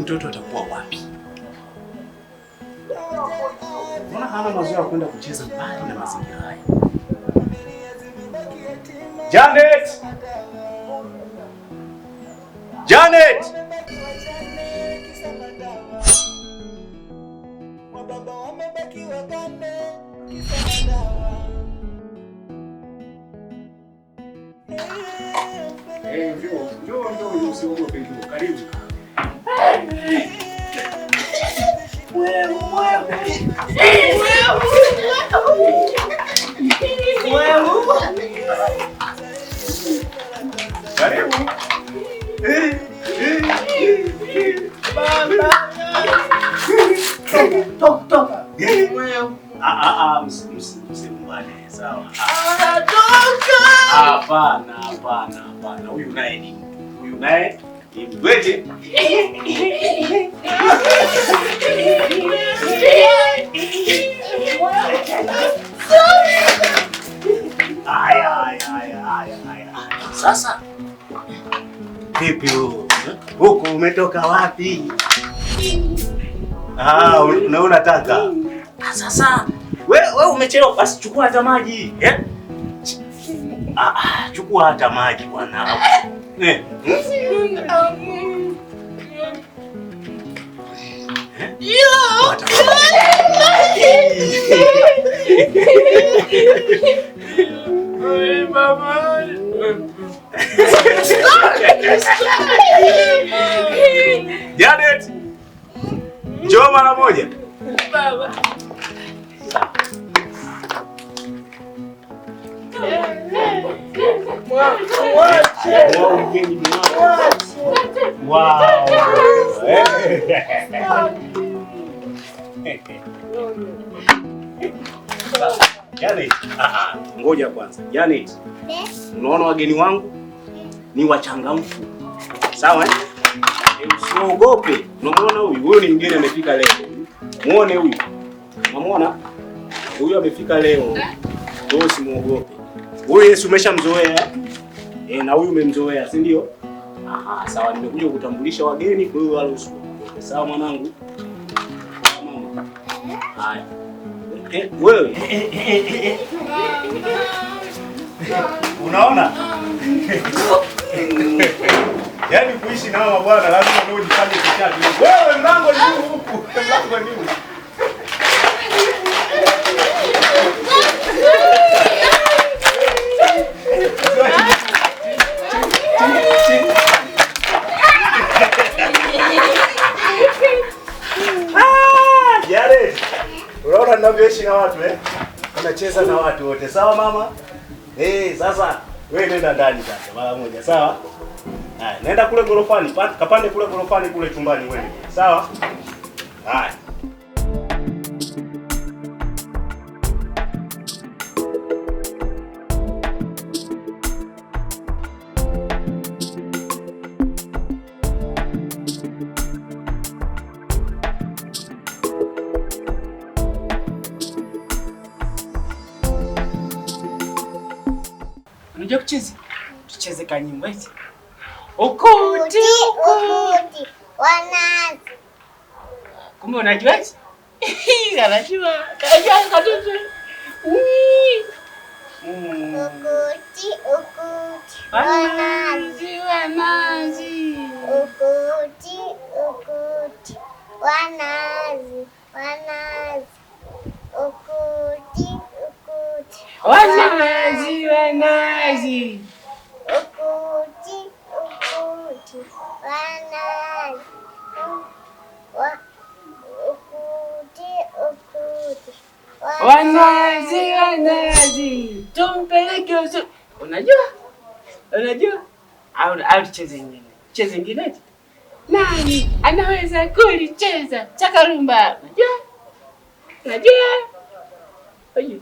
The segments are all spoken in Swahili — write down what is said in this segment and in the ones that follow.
Huyu mtoto atakuwa wapi? Mbona hana mazoea ya kwenda kucheza mbali na mazingira haya? Janet! Janet! Eh, njoo, njoo, njoo, usiogope, njoo. Karibu. Karibu. Baba. Toka, toka. Msimbane, sawa. Toka. Hapana, hapana, hapana. Huyu naye ni mtu. Huyu naye ni mtu. Aya, aya, aya, aya. Sasa vipi huko umetoka wapi? Ah, unaona taka. Sasa wewe umechelewa, basi chukua hata maji, eh? Ah, chukua hata maji bwana. Eh. Mama. Janet. Njoo mara moja. Baba. Wow. Janet, ngoja kwanza. Janet. Unaona wageni wangu ni wachangamfu. Sawa eh? Usiogope. Unamuona huyu? Huyu ni mgeni amefika leo. Muone huyu. Unamuona? Huyu amefika leo. Wewe usimuogope. Huyu Yesu umeshamzoea. Na huyu umemzoea, si ndio? Aha, sawa, nimekuja kukutambulisha wageni, kwa hiyo wala usiogope. Sawa mwanangu? Mama. Haya. Wewe. Unaona? Yaani kuishi na hawa bwana lazima ndio ujifanye kichaa. Wewe mlango ni huku, mlango ni huku. Ah, Jared. Unaona ninavyoishi na watu eh? Unacheza na watu wote. Sawa mama? Sasa wewe nenda ndani sasa mara moja, sawa? Haya, nenda kule gorofani, kapande kule gorofani kule chumbani wewe. Sawa? Haya. Unajua kucheza? Tucheze kanyimbo eti. Ukuti ukuti wanazi. Kumbe unajua eti? Anajua. Anajua katoto. Ukuti ukuti wanazi wanazi. Ukuti ukuti wanazi wanazi. Ukuti ukuti wanazi wanazi. Ukuti ukuti wanazi. Ukuti ukuti wanazi wanazi. Tumpeleke usu. Unajua? Unajua? Au tucheze nyingine. Cheze nyingine. Nani anaweza kulicheza chakarumba? Unajua? Unajua? Unajua?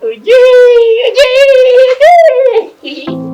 Ujui, ujui.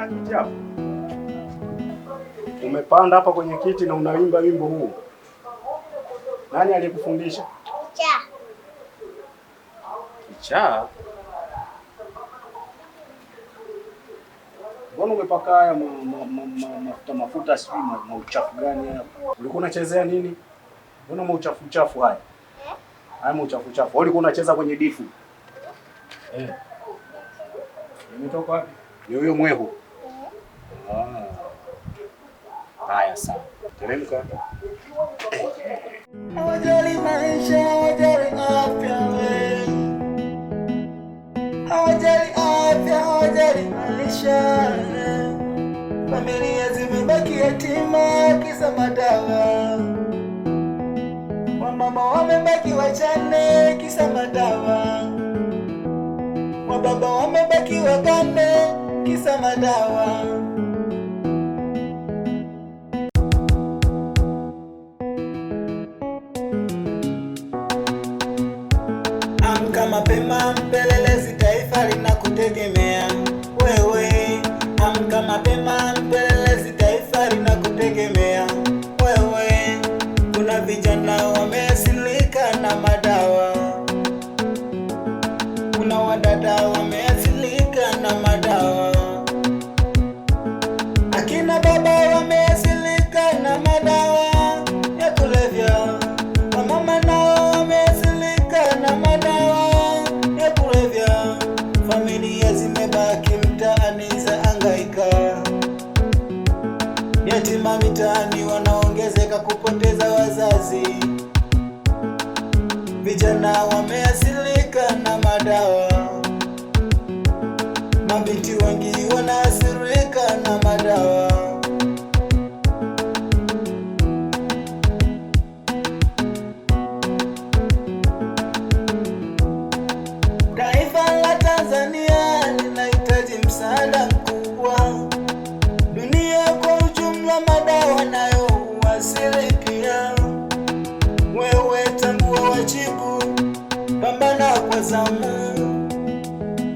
Umeona kiti hapo? Umepanda hapa kwenye kiti na unaimba wimbo huu. Nani aliyekufundisha? Kichaa. Kichaa? Mbona umepaka haya mafuta mafuta sijui mauchafu gani haya? Ulikuwa unachezea nini? Mbona mauchafu uchafu haya? Haya mauchafu uchafu. Ulikuwa unacheza kwenye difu? Eh. Imetoka wapi? Ni huyo mwehu. Ah. Haya sawa. Teremka. Hawajali maisha, hawajali afya we. Hawajali afya, hawajali maisha. Familia zimebaki yatima kisa madawa. Wamama wamebaki wajane kisa madawa. Wababa wamebaki wagane kisa madawa. Amka mapema mpelelezi, taifa linakutegemea wewe. Amka mapema mpelelezi, taifa linakutegemea wewe. Kuna vijana wameasilika na madawa, kuna wadada wameasilika na madawa, akina baba wameasilika na madawa ya kulevya, wamama nao wameasilika na madawa ya kulevya. Familia zimebaki mtaani za angaika, yatima mitaani wanaongezeka kupoteza wazazi, vijana wameasilika na madawa, mabinti wengi wanaathirika na madawa. Taifa la Tanzania linahitaji msaada mkubwa. Dunia kwa ujumla, madawa nayo huathiri pia. Wewe tambua wajibu, pambana kwa zamu.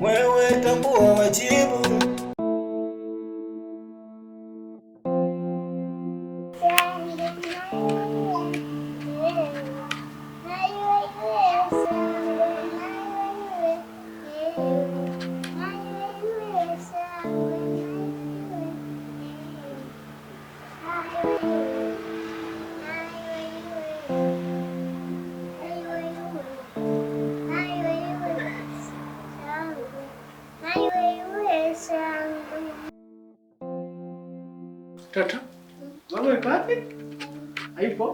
Wewe tambua wajibu. Toto, mama yuko wapi? Hayupo?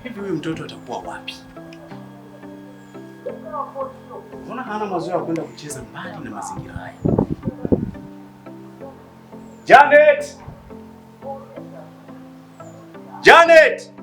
Hivi huyu mtoto atakuwa wapi? Mbona hana mazoea ya kwenda kucheza mbali na mazingira haya? Janet! Janet!